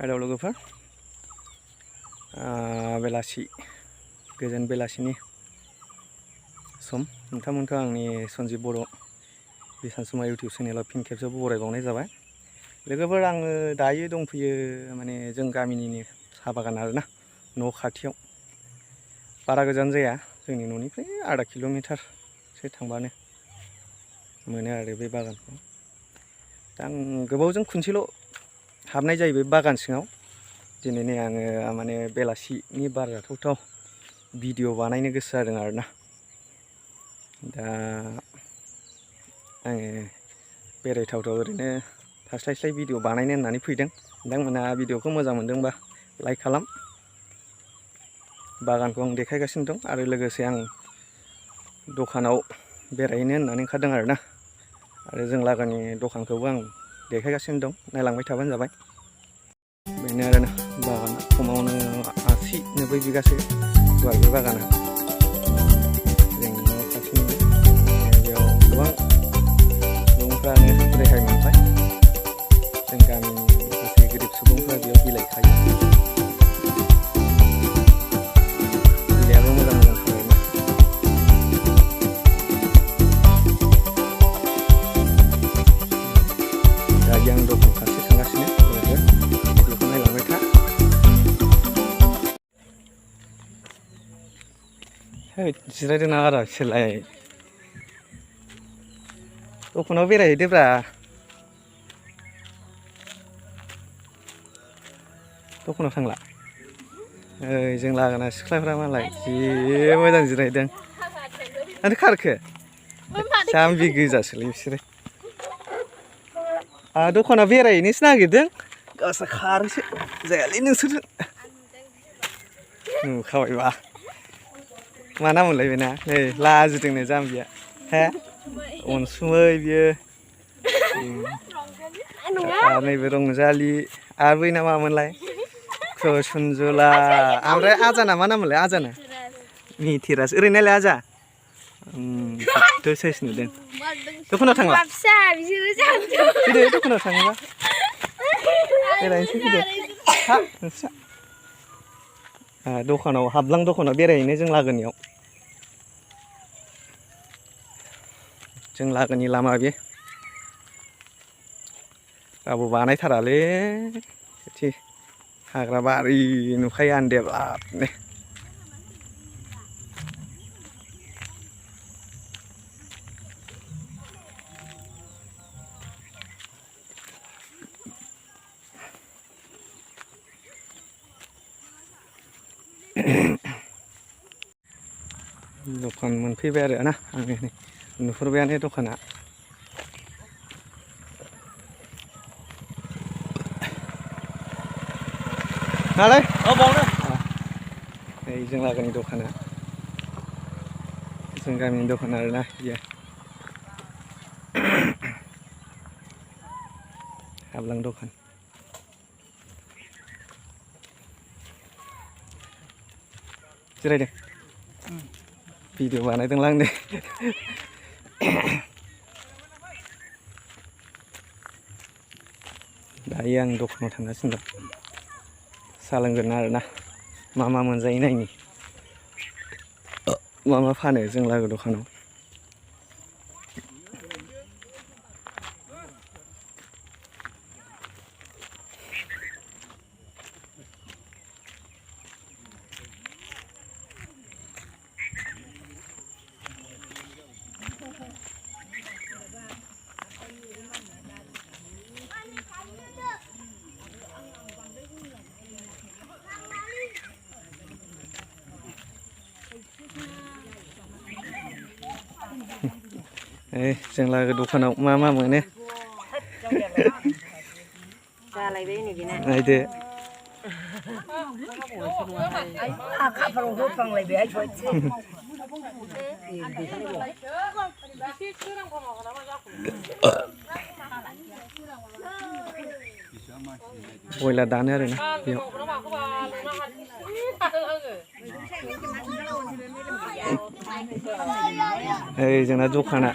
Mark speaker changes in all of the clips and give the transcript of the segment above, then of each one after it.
Speaker 1: Hello लोगोफोर बेलासि गोजोन बेलासिनि सम नोंथांमोनखौ आंनि सन्जिब बर' बिसानसुमा इउटुब चेनेलाव फिन खेबसेयावबो बरायबावनाय जाबाय। लोगोफोर आङो दायो दंफैयो माने जों गामिनिनो साहा बागान आरोना न' खाथियाव बारा गोजान जाया जोंनि न'निफ्राय आधा किल'मिटारसो थांबानो मोनो आरो बे बागानखौ। दा आं गोबावजों खनसेल' हाबनाय जायो बे बागान सिङाव। दिनै आङो माने बेलासिनि बार जाथावथाव भिडिअ बानायनो गोसो जादों आरोना। दा आङो बेरायथावथाव ओरैनो थास्लायस्लाय भिडिअ बानायनो होननानै फैदों। नोंथांमोना भिडिअखौ मोजां मोनदोंबा लाइक खालाम। बागानखौ आं देखायगासिनो दं आरो लोगोसे आं दखानाव बेरायहैनो होननानै ओंखारदों आरोना। आरो जों लागोनि दखानखौबो आं देखायगासिनो दं, नायलांबाय थाबानो जाबाय। बेनो आरोना बागाना खमावनो 80-90 बिगासो गुवार बे बागाना। जोंनि न' खाथिनि बेयाव गोबां सुबुंफ्रानो रेहाय मोनबाय। जों गामिनि माखासे गोरिब सुबुंफ्रा बेयाव बिलाइ खायो। बिलाइआबो मोजां मोजां खालामो। दायो आं दखान फारसे थांगासिनो भिडिअखौ नायलांबाय था। जिरायदों ना आरो बिसोरलाय दखानाव बेरायहैदोब्रा। दखानाव थांला जों लागोना सिख्लाफ्रा मालाय जि मोजां जिरायदों। माथो खारखो जाम्बि गोजासोलै बिसोरो। दखानाव बेरायहैनोसो नागिरदों गावस्रा खारोसो जायालै नोंसोरजों। नुखाबायबा मा नाममोनलाय बेना नै लाजिदोंनो जाम्बिया। हे अनसुमै बियो आरो नैबे रंजालि आरो बैना मामोनलाय कुसुनजुला ओमफ्राय आजाना मा नाममोनलाय आजाना मिथिरास। ओरै नायलाय आजा साइस नुदों। दखानाव थांला फैदो दखानाव थाङोबा बेरायनोसै फैदो। हा नोंस्रा दखानाव हाबलां दखानाव बेरायहैनो जों लागोनियाव। जों लागोनि लामा बे रावबो बानायथारालै एसे हाग्रा बारि नुखायो आनदेबलाबनो। दखान मोनफैबाय आरो ना आङो नुहुरबायानो दखाना। नालाय नै जों लागोनि दखाना जों गामिनि दखान आरोना बियो। हाबलां दखान जिरायदों भिडिअ बानायदोंलां नै। दायो आं दखानाव थांगासिनो दं साहा लोंगोन आरोना। मा मा मोनजायो नायनि मा मा फानो जों लागो दखानाव। जों लागो दखानाव मा मा मोनो नायदो। बयलार दानो आरोना बेयाव। जोंना दखाना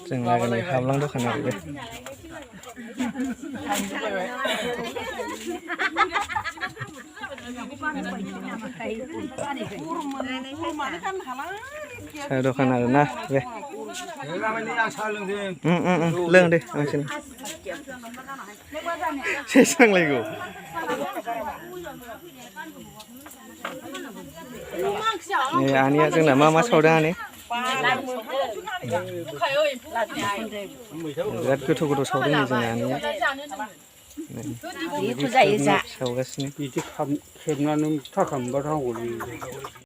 Speaker 1: जों लागोनि हाबलां दखान आरो बे। साहा दखान आरो ना बे लोंदे बांसिन सेसांलायगौ आनिया जोंना मा सावदों आनि बिराद गोथौ सावदों नै जोंना आनिया सावगासिनो
Speaker 2: बिदि खेबनानै थाखा मोनबा हामगौलै